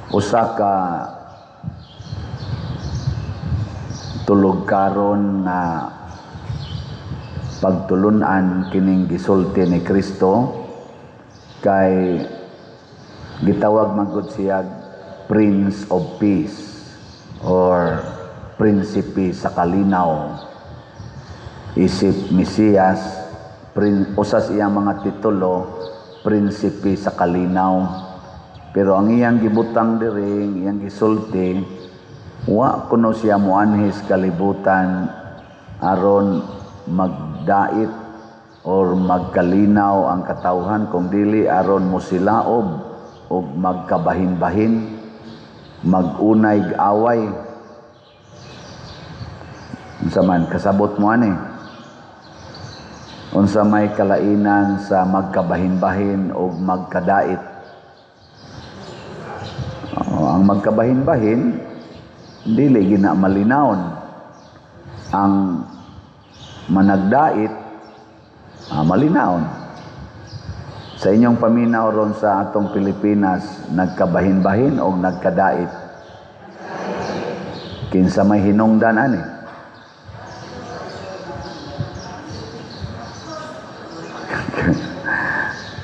Usa ka tulugkaron nga pagtulunan kining gisulti ni Kristo kay gitawag man gud siya Prince of Peace or Prinsipe sa Kalinaw. Isip Mesiyas, usas iyang mga titulo, Prinsipe sa Kalinaw. Pero ang iyang gibutang diri, iyang gisulti, wa kuno siya moanhis kalibutan aron magdait or magkalinaw ang katawhan, kung dili aron mosilaob og magkabahin-bahin, magunay away. Unsa man kasabot mo ani? Unsa may kalainan sa magkabahin-bahin og magkadait? Oh, ang magkabahin-bahin dili gina malinawon. Ang managdait, malinawon. Sa inyong paminaw ron sa atong Pilipinas, nagkabahin-bahin o nagkadait? Kinsa may hinungdan ani?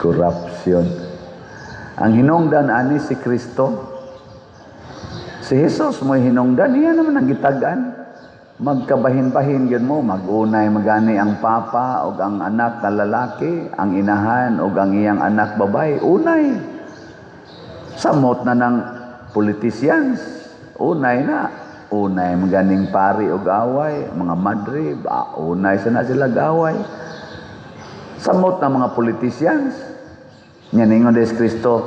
Corruption. Ang hinungdan ani si Kristo. Si Jesus mo'y hinungdan, iya naman ang gitag-an. Magkabahin-bahin yun mo, magunay magani ang papa o ang anak na lalaki, ang inahan o ang iyang anak babae, unay. Samot na ng politicians, unay na. Unay maganing pari o away, mga madre, unay sana sila away. Samot na mga politicians. Nya ningon des Kristo,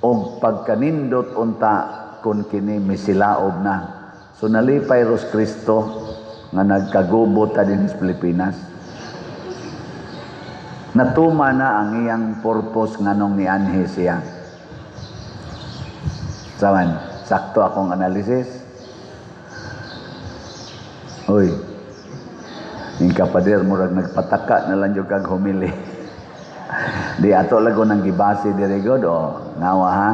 og pagkanindot unta kun kini misilaob na. So nalipay ros Kristo nga nagkagubo ta dinhi sa Pilipinas. Natuma na ang iyang purpose nganong nianhi siya. Saman, sakto akong analysis. Uy, ning kapader murag nagpataka na lang jud kag humili. Di ato lago nang gibase diri god o ngawa ha.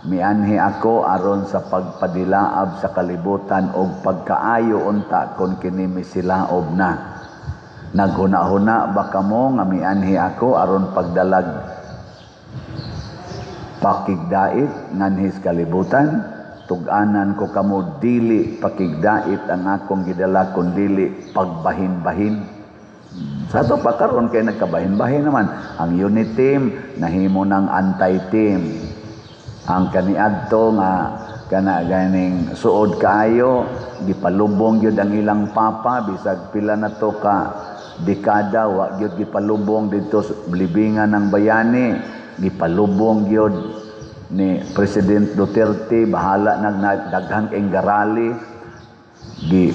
Mianhi ako aron sa pagpadilaab sa kalibutan og pagkaayo unta kon kini misilaob na. Naghuna-huna ba kamo nga mianhi ako aron pagdalag pakigdait nganhis kalibutan? Tug-anan ko kamo dili pakigdait ang akong gidala kun dili pagbahin-bahin. Sa ato pa karon kay nagkabahin-bahin naman ang unit team nahimo ng anti-team. Ang kaniadto nga kana ganing suod kaayo gipalubong gyud ang ilang papa bisag pila na to ka dekada wa gyud gipalubong didto sa libingan ng bayani, gipalubong gyud ni President Duterte, bahala nag daghan kay garali, gi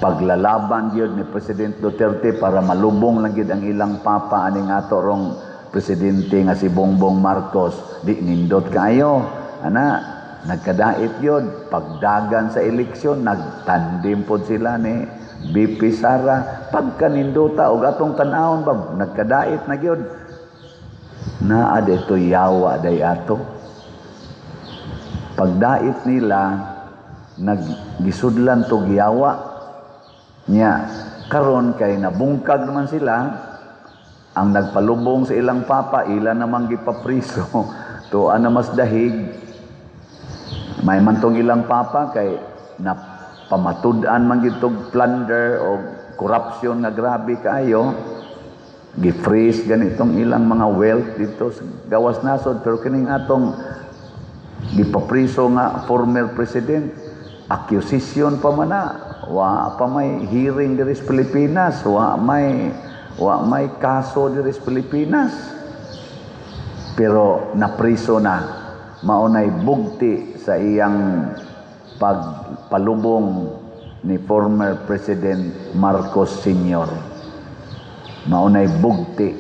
paglalaban gyud ni President Duterte para malubong lang gyud ang ilang papa aning ato rong presidente nga si Bongbong Marcos. Di nindot kaayo ana, nagkadait gyud pagdagan sa eleksyon, nagtandim pod sila ni BP Sara. Pagkanindota og atong tan-awon ba nagkadait na gyud. Naa dito yawa day ato. Pagdait nila naggisudlan tog yawa nya. Karon kay nabungkag naman sila. Ang nagpalubong sa ilang papa, ila namang gipapriso. Tuan na mas dahig. May mantong ilang papa kay napamatud-an man gitog plunder o corruption nga grabe kaayo. Gi-freeze ganitong ilang mga wealth dito sa gawas nasod. Pero kining atong gipapriso nga former president, accusation pa man na, wa pa may hearing diri sa Pilipinas, wa may kaso diri sa Pilipinas, pero napriso na. Maunay bugti sa iyang pagpalubong ni former President Marcos Sr. Maunay bugti,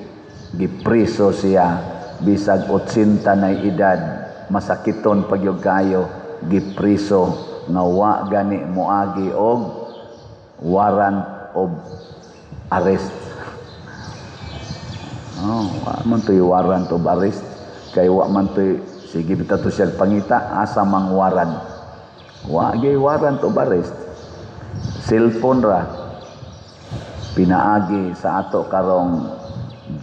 gipriso siya bisag 80 na edad, masakiton pagyud kaayo, gipriso nga wa gani moagi og warrant of arrest. Oh, wa man to'y warrant of arrest. Kay wa man to'y sige bitaw to siya pangita asa mang warrant. Wa gyud warrant of arrest. Cellphone ra pinaagi sa ato karong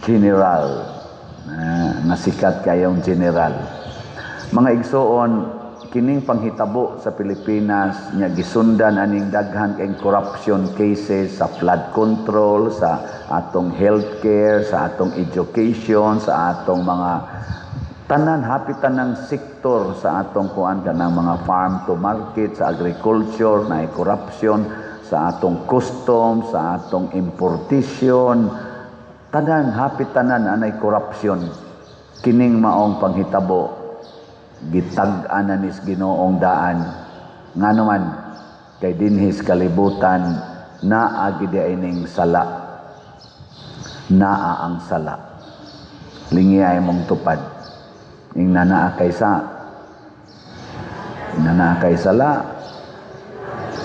general na sikat kayong general. Mga igsoon, kining panghitabo sa Pilipinas nya gisundan aning daghan kay corruption cases sa flood control, sa atong healthcare, sa atong education, sa atong mga tanan, hapit tanang sektor sa atong kuan, kanang mga farm to market, sa agriculture na corruption, sa atong custom, sa atong importation, tanan, hapit tanan anay corruption. Kining maong panghitabo, gitag-an na nis Ginoong daan. Ngano man? Kay dinhis kalibutan naa gid ining sala, naa ang sala. Lingi ay mong tupad. Ing naa kay sa ing naa kay sala.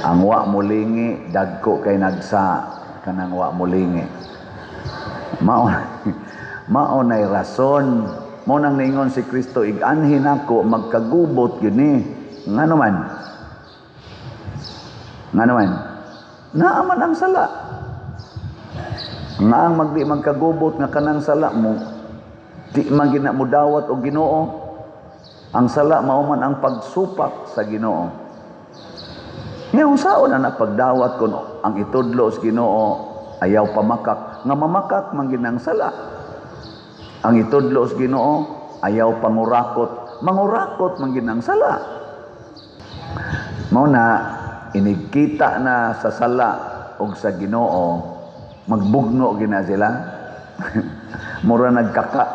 Ang wa molingi, dagko kay nagsa kanang wa molingi. Mao mao nay rason mo nang niingon si Kristo, "Ig-anhin nako, magkagubot gyud ni." Ngano man? Ngano man? Naa man ang sala. Nga ang magdi magkagubot nga kanang sala mo di man gina mo dawat og Ginoo. Ang sala mao man ang pagsupak sa Ginoo. Ngayon, saon na pagdawat kun ang itudlo sa Ginoo ayaw pamakak, nga mamakak man ginang sala? Ang itudlo sa Ginoo ayaw pangurakot, mangurakot man ginang sala. Mao na inigkita na sa sala og sa Ginoo, magbugno gina sila. Mura nagkaka.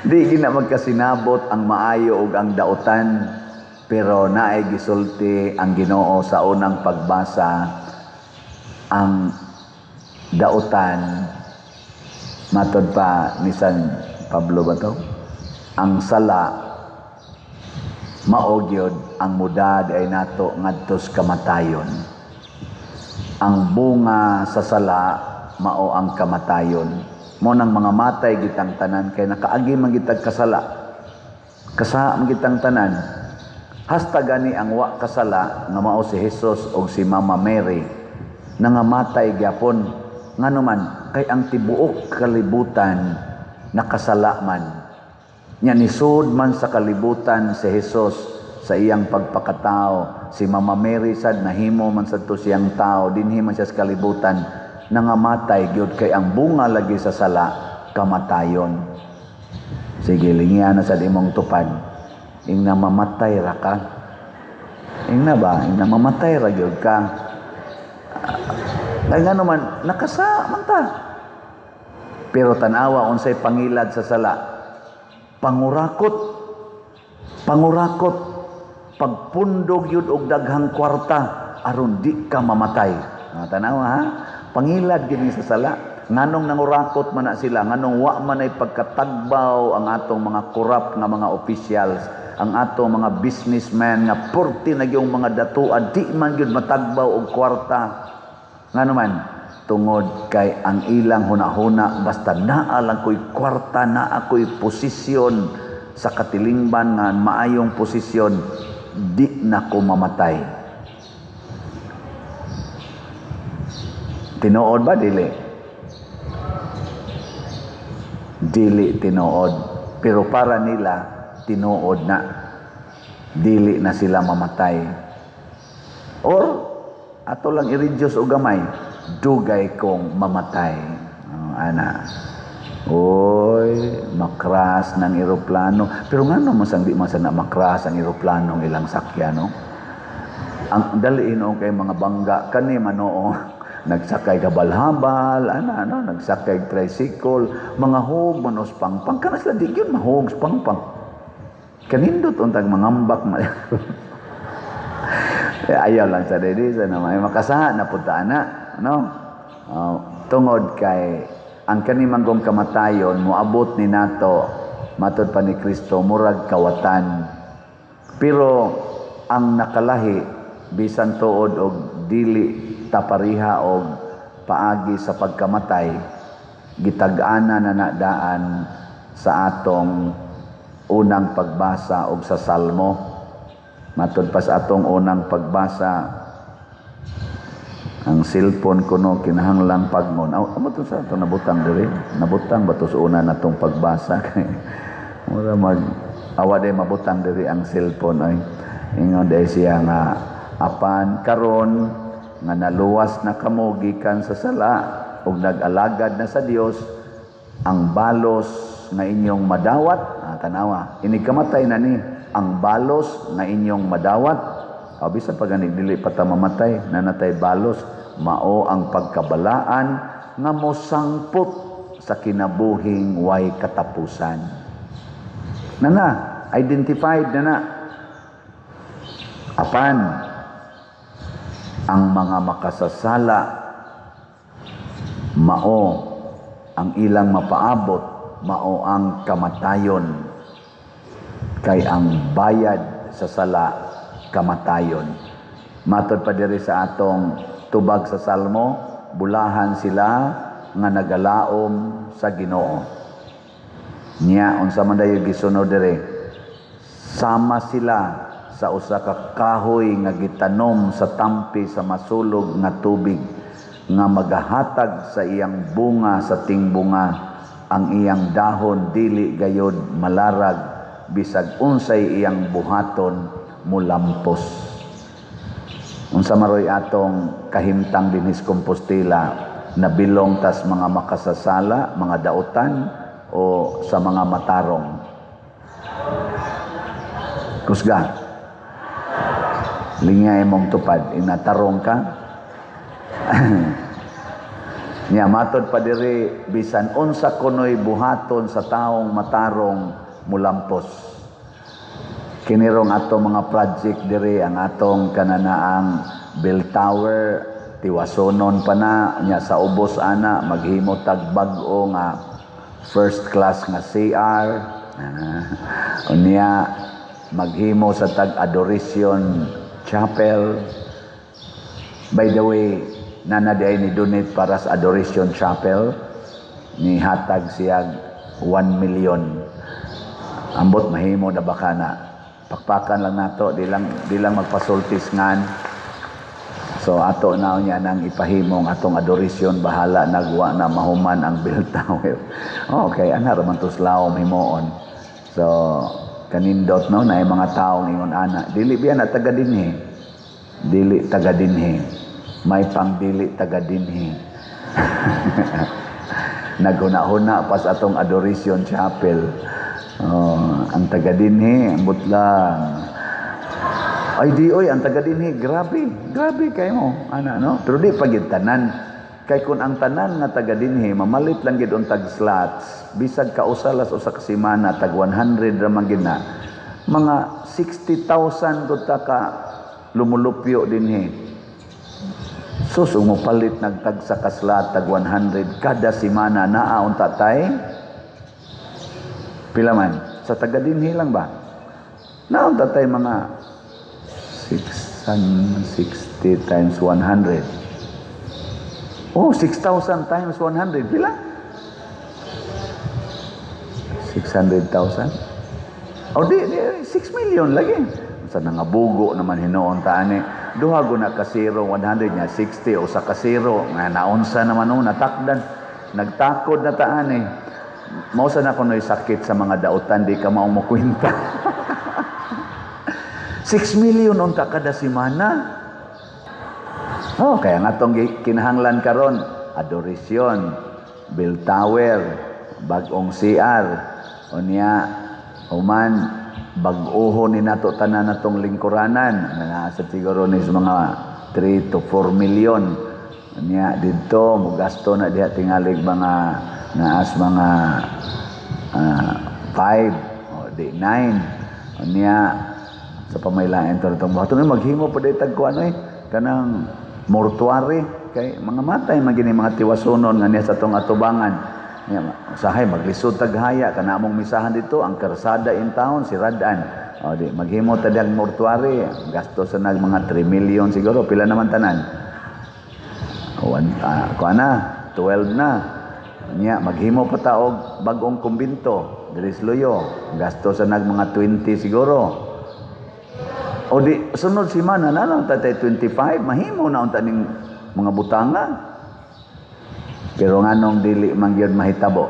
Di gina magkasinabot ang maayo ug ang dautan. Pero naay gisulti ang Ginoo sa unang pagbasa, ang dautan, matod pa ni San Pablo ba to? Ang sala mao gyud ang mudad ay nato ngadtos kamatayon. Ang bunga sa sala mao ang kamatayon. Mo nang mga matay gitang tanan kay nakaagi man gitag kasala. Kasa man gitang tanan. Hasta gani ang wa kasala nga mao si Jesus og si Mama Mary, nangamatay gyapon. Ngano man? Kay ang tibuok kalibutan nakasala man. Nya nisud man sa kalibutan si Jesus sa iyang pagpakatao. Si Mama Mary sad nahimo man sad to siyang tao, dinhi man siya sa kalibutan, nangamatay gyud kay ang bunga lagi sa sala kamatayon. Sige, lingian na sad imong tupad. Ing na mamatay ra ka. Ing na ba? Ing na mamatay ra gyud ka. Kay ngano man, nakasa man ta. Pero tan-awa unsay pangilad sa sala. Pangurakot. Pangurakot. Pagpundog yun og daghang kwarta aron di ka mamatay. Ah, tanawa ha? Pangilad gini sa sala. Nganong nangurakot man na sila, nganong wa man ay pagkatagbaw ang atong mga corrupt nga mga officials, ang atong mga businessmen nga purti na yung mga datoa, di man gyud matagbaw og kwarta. Ngano man? Tungod kay ang ilang hunahuna, basta naa lang ko'y kwarta, naa ko'y posisyon sa katilingban nga maayong posisyon, di na ko mamatay. Tinuod ba dili? Dili tinuod. Pero para nila tinuod na. Dili na sila mamatay. Or ato lang i-reduce og gamay, dugay kong mamatay. Oh, ana. Oy, makras ng eroplano. Pero ngano man sang di man sana makras ang eroplano ang ilang sakyan, no? Ang dali hinuon kay mga bangga kani manoo. Nagsakay kabalhabal, ana ano, nagsakay tricycle, mga hog manos pangpang kana sila di gyud mahog pangpang. Kanindot untag mangambak man. Eh, ayaw lang sa dili sa na may makasaha na punta na, no? Tungod kay ang kani manggong kamatayon moabot ni nato, matod pa ni Kristo, murag kawatan. Pero ang nakalahi bisan tuod og dili tapariha og paagi sa pagkamatay, gitag-ana na nadaan sa atong unang pagbasa og sa Salmo. Matod pa sa atong unang pagbasa, ang cellphone kuno kinahanglang pagmon. Aw, amo to sa ato nabutang diri. Nabutang ba to sa una natong pagbasa? Kay mura mag awa day mabutang diri ang cellphone ay. Ingon day siya nga apan karon nga naluwas na kamo gikan sa sala ug nag-alagad na sa Dios, ang balos nga inyong madawat, tanawa, inig kamatay na ni, ang balos nga inyong madawat, bisan pa gani dili pa ta mamatay, nanatay balos, mao ang pagkabalaan nga mosangpot sa kinabuhing way katapusan. Nana, identified na na. Apan, ang mga makasasala, mao ang ilang mapaabot, mao ang kamatayon. Kay ang bayad sa sala, kamatayon. Matod pa diri sa atong tubag sa Salmo, bulahan sila nga nagalaom sa Ginoo. Nya unsa man dayo gisunod diri? Sama sila sa usa ka kahoy nga gitanom sa tampi sa masulog nga tubig, nga magahatag sa iyang bunga sa tingbunga, ang iyang dahon dili gayod malarag, bisag unsay iyang buhaton mulampos. Unsa maroy atong kahimtang dinhis Compostela, nabilong tas mga makasasala, mga dautan, o sa mga matarong? Kusga. Linya imong tupad, inatarong ka. Nya matod pa diri, bisan unsa kunoy buhaton sa taong matarong mulampos. Kinirong ato mga project diri, ang atong kananaang bell tower tiwasonon pa na nya sa ubos ana maghimo tag bag-o nga first class nga CR. Unya maghimo sa tag Adoration Chapel. By the way, nana di ay ni donate para sa Adoration Chapel, ni hatag siya 1 million. Ambot mahimo na baka na. Pakpakan lang nato, di lang magpasultis ngan. So ato na niya nang ipahimong atong adoration, bahala nagwa na mahuman ang bell tower. Okay, ana ra man to slawom himuon. So kanindot no na mga taong ingon ana, dili biya na taga dinhi. Dili taga dinhi. May pangdili taga dinhi. Naghuna-huna pas atong Adoration Chapel. Oh, ang taga dinhi, ambot lang. Ay di oy, ang taga dinhi, grabe, grabe kay mo, ana no. Pero di pa gyud tanan. Kay kun ang tanan nga taga dinhi mamalit lang gyud untag slots, bisag kausalas usa ka semana tag 100 ra man gyud na. Mga 60,000 gud ta ka lumulupyo dinhi. Sus, umupalit nagtag sa kaslat tag 100 kada semana, naa unta tay pila man sa taga dinhi lang ba? Naa unta tay mga 660 times 100. Oh, 6,000 times 100. Pila? 600,000? Oh, di, 6 million lagi. Sa nangabugo naman hinuon ta ani. Duha go na ka 0, 100 niya, 60 o sa ka 0. Nga naunsa naman o, natakdan. Nagtakod na ta ani. Mao sa na kuno'y sakit sa mga dautan, di ka maong mokwenta. 6 million unta kada semana. Oh, kaya nga tong kinahanglan karon, adoration, bell tower, bag-ong CR, unya human bag-oho ni nato tanan natong lingkuranan, naa sa siguro ni sa mga 3 to 4 million. Unya didto mogasto na diha tingalig mga naas mga 5 o di 9. Unya sa pamaylain to itong buhaton, maghimo pa day tag kuan oy, kanang mortuary kay mga matay man gini mga tiwasunon nga niya sa tong atubangan. Nya usahay maglisod tag haya kana among misahan dito ang karsada in town si Radan. O di maghimo ta dag mortuary, gasto sa nag mga 3 million siguro, pila naman tanan? One, kuan na 12 na. Nya maghimo pa ta og bag-ong kumbinto. Diri sa Luyo. Gasto sa nag mga 20 siguro. O di sunod semana na lang tatay 25, mahimo na unta ning mga butanga. Pero nganong dili man gyud mahitabo?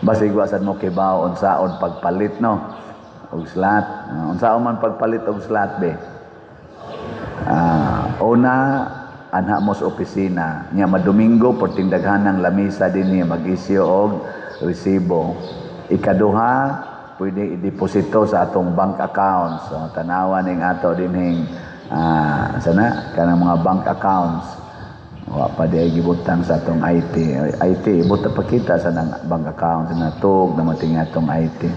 Basig wa sad mo kibaw unsaon pagpalit, no, og slot. Unsaon man pagpalit og slot be? Una anha mo sa opisina nya madomingo perting daghanang lamisa dinhi, mag-issue og resibo. Ikaduha, pwede i-deposito sa atong bank accounts. So, tanawa ning ato dinhing sana kanang mga bank accounts. Wa pa di ay gibutang sa atong IT. IT, ibutang pakita sa nang bank account na tug na mating atong IT.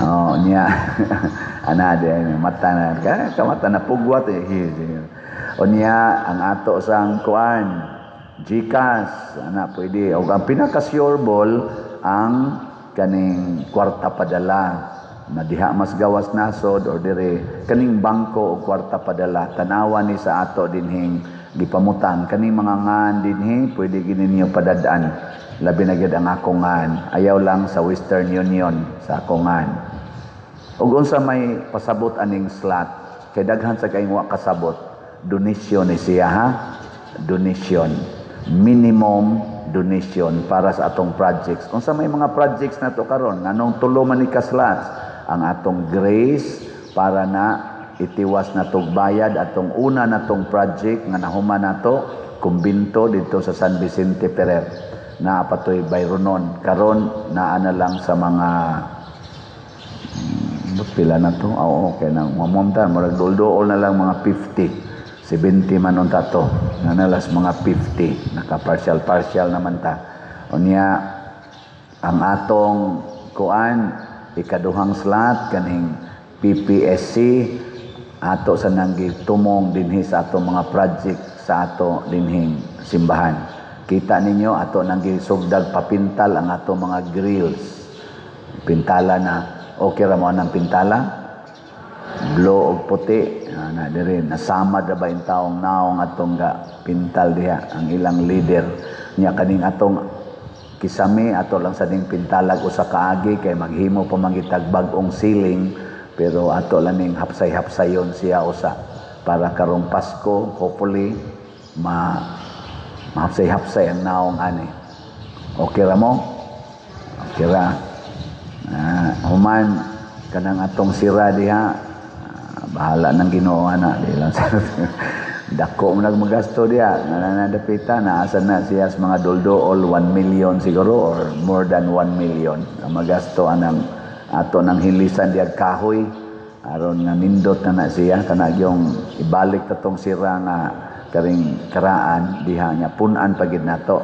Oh, nya ana di ay mata na ka kamata na pugwat eh. Unya ang ato sang kuan, GCash ana pwede, og ang pinaka sure ball ang kaning kwarta padala. Madiha mas gawas nasod or dire kaning bangko og kwarta padala. Tanawa ni sa ato dinhing gipamutan kaning mga ngan dinhi, pwede gini ninyo padad-an. Labi na gyud ang akong ngan, ayaw lang sa Western Union sa akong ngan. Ug unsa may pasabot aning slot, kay daghan sa kayong wa kasabot? Donation ni siya, ha, donation, minimum donation para sa atong projects. Unsa may mga projects nato karon? Nganong tulo man ni ka slots? Ang atong grace para na itiwas na tog bayad atong una natong project nga nahuman nato, kumbinto dito sa San Vicente Ferrer. Naa pa toy bayronon karon, naa na lang sa mga pila na to. Oo, okay na mamumta, murag duol na lang mga 50 70 man unta to, nanalas mga 50, naka partial partial naman ta. Unya ang atong kuan, ikaduhang slot, kaning PPSC, ato sa nang gitumong dinhi sa atong mga project sa ato dinhing simbahan. Kita ninyo, ato nang gisugdag papintal ang ato mga grills. Pintala na. Okay ra mo anang pintala? Blue og puti. Na diri nasama ra ba yung taong naong atong ga pintal diha, ang ilang leader nya. Kaning atong kisame, ato lang sa ning pintalag usa kaagi kay maghimo pa mangitag bag-ong ceiling, pero ato lang ning hapsay-hapsayon siya usa para karong Pasko hopefully ma mahapsay-hapsay ang naong ani. Okay ra mo? Okay ra. Human kanang atong sira diha, bahala ng Ginoo ana, di lang sa dako mo nagmagasto diha nga nadapita na asa na siya sa mga duldool, 1 million siguro or more than 1 million ang magasto anang ato nang hilisan diha kahoy aron nga nindot na na siya. Kana yung ibalik tatong sira nga karing karaan diha nya, pun-an pa gid nato.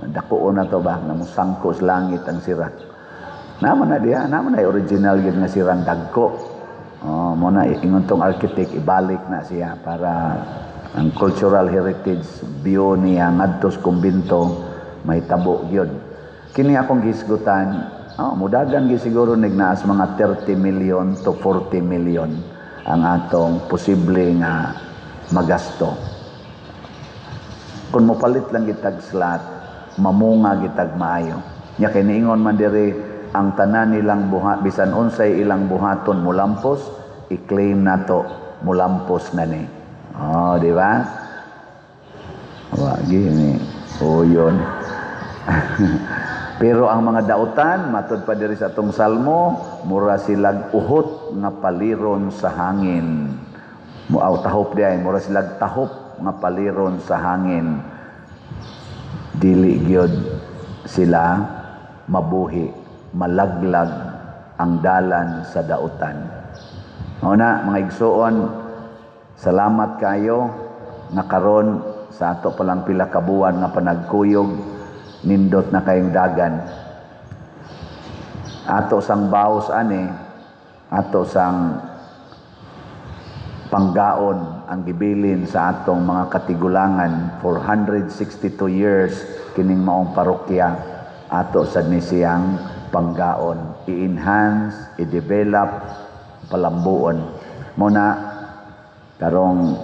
Dako na to ba nga musangko sa langit ang sira. Naman na diha, naman na original gid nga sirang dagko. Oh, mo na ingon tong architect, ibalik na siya para ang cultural heritage view niya ngadto sa kumbinto mahitabo gyud. Kini akong gisgutan, oh, mudagan gyud siguro nignaas mga 30 million to 40 million ang atong posible nga magasto. Kung mopalit lang gitag slot, mamunga gitag maayo. Nya kay niingon man diri, ang tanan nilang buhat, bisan unsay ilang buhaton mulampos, i-claim nato mulampos na ni. Oh, di ba? Wagi ni. Oh, yun. Pero ang mga dautan, matud pa diri sa atong salmo, mura silag uhot nga paliron sa hangin. Muaw tahop di ay, mura silag tahop nga paliron sa hangin. Dili gyud sila mabuhi, malaglag ang dalan sa dautan. Una, mga igsuon, salamat kayo nga karon sa ato palang pila ka buwan nga panagkuyog, nindot na kayong dagan. Ato sang baos ani, ato sang panggaon ang gibilin sa atong mga katigulangan for 162 years. Kining maong parokya, ato sad ni siyang panggaon, i-enhance, i-develop, palambuon. Muna karong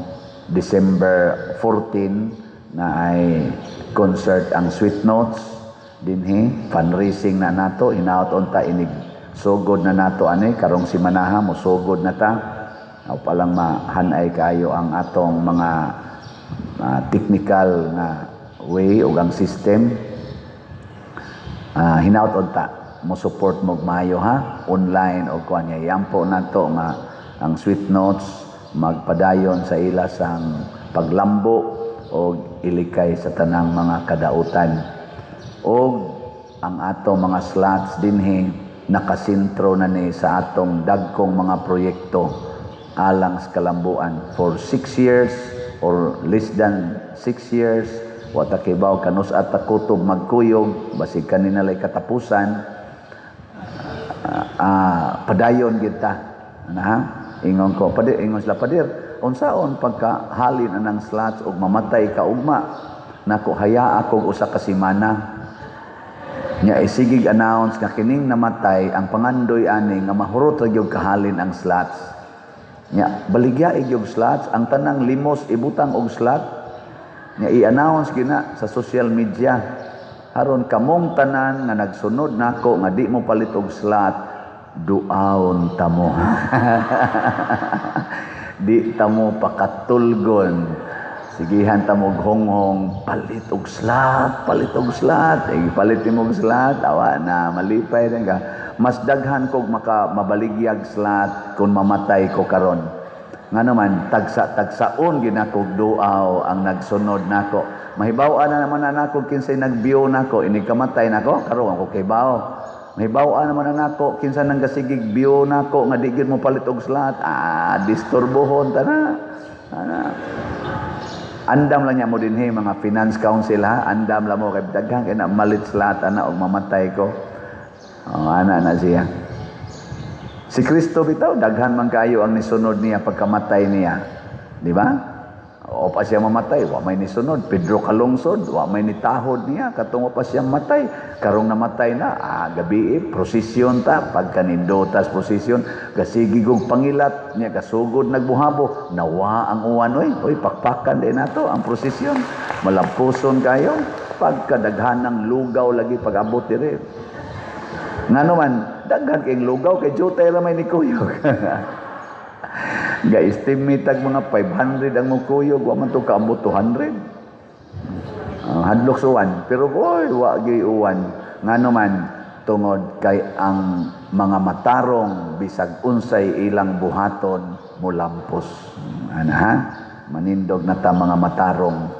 December 14 na ay concert ang Sweet Notes. Dinhi fundraising na nato, hinaot unta inig sugod na nato ani karong simanaha, mosugod na ta. Aw palang mahanay kayo ang atong mga technical nga way ug ang system. Hinaot unta mo support mo maayo ha, online o kuan niya. Yampo nato nga ang Sweet Notes magpadayon sa ila sang paglambo o ilikay sa tanang mga kadautan, og ang ato mga slots dinhi nakasentro na ni sa atong dagkong mga proyekto alang sa kalambuan for 6 years or less than 6 years. Wa ta kibaw kanus at kutob magkuyog, basig kanina lay katapusan. Padayon gid ta ana ha. Ingon ko, padir, ingon sila, "Padir, unsaon pagka halin anang slots ug mamatay ka ugma?" Nako, hayaa akong usa ka semana nya isigig announce nga kining namatay, ang pangandoy ani nga mahurot ra gyud kahalin ang slots nya, baligya gyud slots, ang tanang limos ibutang og slot nya, i-announce gina sa social media aron kamong tanan nga nagsunod nako nga di mo palit og slot, duaon tamo, di tamo pakatulgon, sigihan tamo og honghong, "Palit og slot, palit og slot." Eh, palit nimo og slot, awa na, malipay din ka. Mas daghan kog maka mabaligyag slot kung mamatay ko karon. Nga naman tagsa-tagsaon ginakog duaw ang nagsunod nako. Mahibaw-an na naman na nako kinsay nag-view nako inig kamatay nako karon, ako kibaw. Mahibaw-an naman na nako kinsa nang gasigig view nako nga di gyud mo palit og slot. Ah, disturbohon ta na. Ana. Andam lang niya mo dinhi mga finance council ha, andam lang mo kay daghan kay na malit slot ana og mamatay ko. Oh, ana na siya. Si Kristo bitaw, daghan man kayo ang nisunod niya pagkamatay niya. Di ba? O pa siya mamatay, wa may nisunod. Pedro kalungsod, wa may nitahod niya. Katong pa siya matay. Karong namatay na, gabi eh, prosesyon ta. Pagkanindotas prosesyon, gasigig og pangilat niya, kasugod nagbuhabo. Nawa ang uwan, oy. Oy, pakpakan din nato ang prosesyon. Malampuson kayo. Pagkadaghan ng lugaw lagi pag-abot dire. Nga naman, daghan kayong lugaw kay jutay ra may ni kuyog. Ga-estimate tag mga 500 ang mukuyog, wa man to kaabot 200. Hadlok sa uwan, pero boy, wa gyud uwan. Nga naman, tungod kay ang mga matarong bisag unsay ilang buhaton mulampos. Ana ha? Manindog na ta mga matarong.